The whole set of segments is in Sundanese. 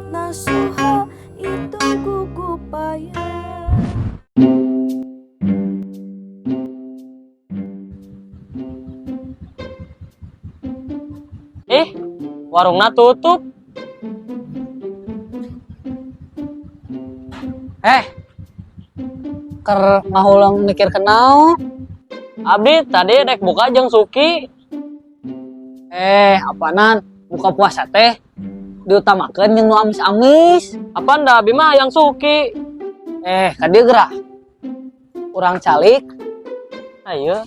Nasuha itu gugupaya. Eh, warungna tutup. Eh, keur ngahuleng mikir kenal. Abdi tadi rek buka jeung Suki. Eh, apaanan? Buka puasa teh diutamakeun jeung nu amis-amis. Apa nda abi mah yang Suki? Eh, ka dieu geura. Urang calik, Ayo.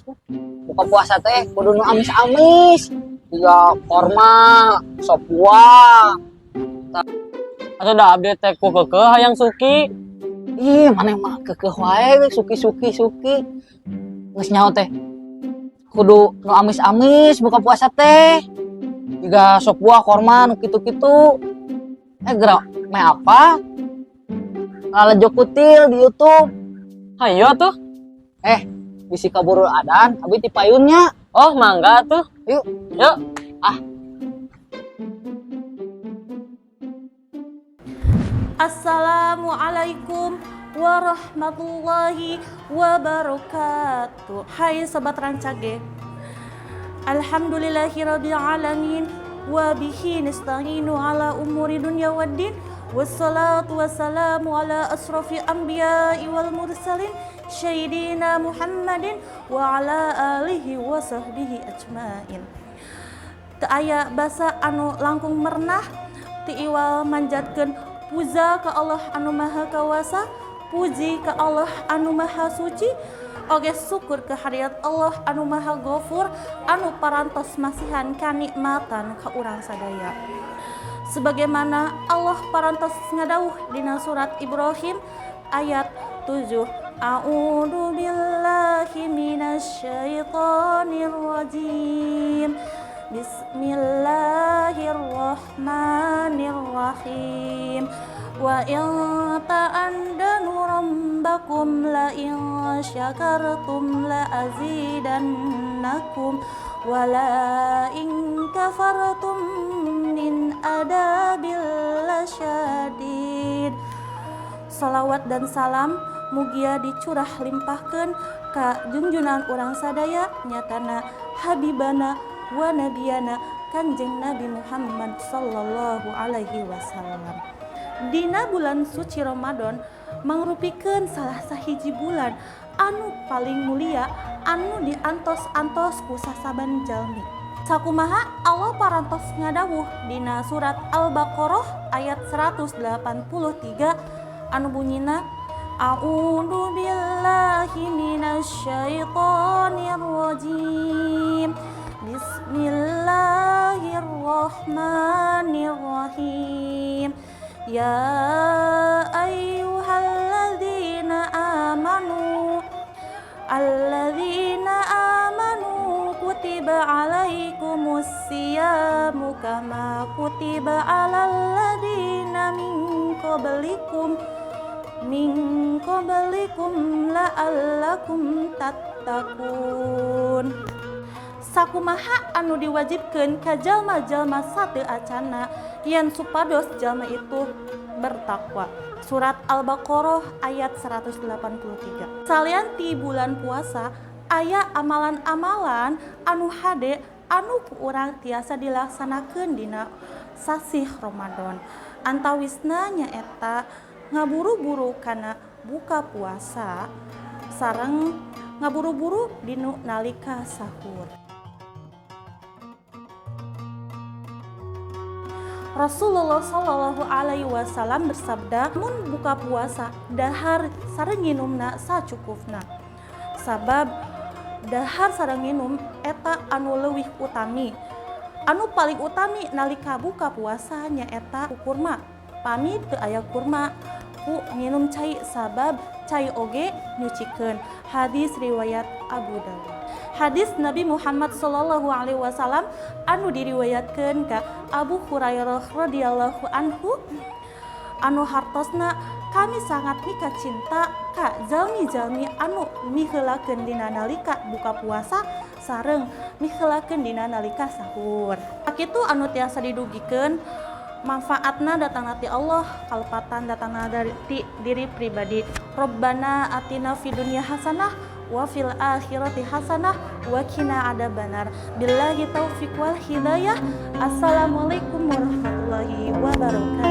Buka puasa teh kudu nu amis-amis. Jiga korma, sop buah. Atuh da abdi teh ku keukeuh hayang Suki. Ih, maneh mah keukeuh wae we, suki suki suki. Geus nyaho teh. Kudu nu amis-amis buka puasa teh. Jiga sop buah, korma nu kitu-kitu. Eh, geura meh apa? Lalajo kutil di YouTube. Hayo tuh. Eh, bisi kaburu adan, abi ti payunnya. Oh, mangga tuh. Yuk. Yuk. Ah. Assalamualaikum warahmatullahi wabarakatuh. Hai Sobat Rancage. Alhamdulillahirabbil alamin wa bihi nasta'inu ala umuri dunya waddin. Wassalatu wassalamu ala asrafi anbiya'i wal mursalin sayyidina Muhammadin wa ala alihi wa sahbihi ajmain. Teu aya basa anu langkung merenah ti iwal manjatkeun puja ka Allah anu Maha Kawasa, puji ka Allah anu Maha Suci, oge syukur kehadirat Allah anu Maha Gofur anu parantos masihan kanikmatan ka urang sadaya. Sebagaimana Allah parantos ngadawuh dina surat Ibrahim ayat 7. A'udzu billahi minasyaitonir rajim. Bismillahirrahmanirrahim. Wa in ta'addanu rabbakum la in syakartum la azidannakum wa la in kafartum min adabil lasyadid. Salawat dan salam mugia dicurah limpahkeun ka junjunan urang sadaya nyatana habibana wa nabiyana Kanjeng Nabi Muhammad sallallahu alaihi wasallam. Dina bulan suci Ramadan mangrupikeun salah sahiji bulan anu paling mulia anu diantos-antos ku sasaban jalmi. Sakumaha Allah parantos ngadawuh dina surat Al-Baqarah ayat 183 anu bunyina A'udzu billahi minasyaitonir rajim. Bismillahirrahmanirrahim. Ya ayyuhalladzina amanu alladzina amanu kutiba alaikumus siyamu kama kutiba alal ladzina min qablikum la'allakum tattaqun. Sakumaha anu diwajibkeun ka jalma-jalma sateu acana yen supados jalma itu bertakwa. Surat Al-Baqarah ayat 183. Salian ti bulan puasa aya amalan-amalan anu hade anu ku urang tiasa dilaksanakeun dina sasih Ramadan. Antawisna nyaeta ngaburu-buru kana buka puasa sareng ngaburu-buru dinu nalika sahur. Rasulullah sallallahu alaihi wasallam bersabda, mun buka puasa dahar sareng nginumna sacukupna. Sabab dahar sareng nginum eta anu leuwih utami. Anu paling utami nalika buka puasa nyaeta kurma. Pami teu aya kurma ku nginum cai sabab cai oge nyucikeun. Hadis riwayat Abu Dawud. Hadis Nabi Muhammad sallallahu alaihi wasallam anu diriwayatkeun ka Abu Hurairah radhiyallahu anhu anu hartosna kami sangat mika cinta ka jalmi-jalmi anu miheulakeun dina nalika buka puasa sareng miheulakeun dina nalika sahur. Sakitu anu tiasa didugikeun. Manfaatna datang ti Allah, kalepatan datangna dari ti diri pribadi. Rabbana atina fid dunya hasanah wa fil akhirati hasanah wa qina adzabannar. Billahi taufik wal hidayah. Assalamualaikum warahmatullahi wabarakatuh.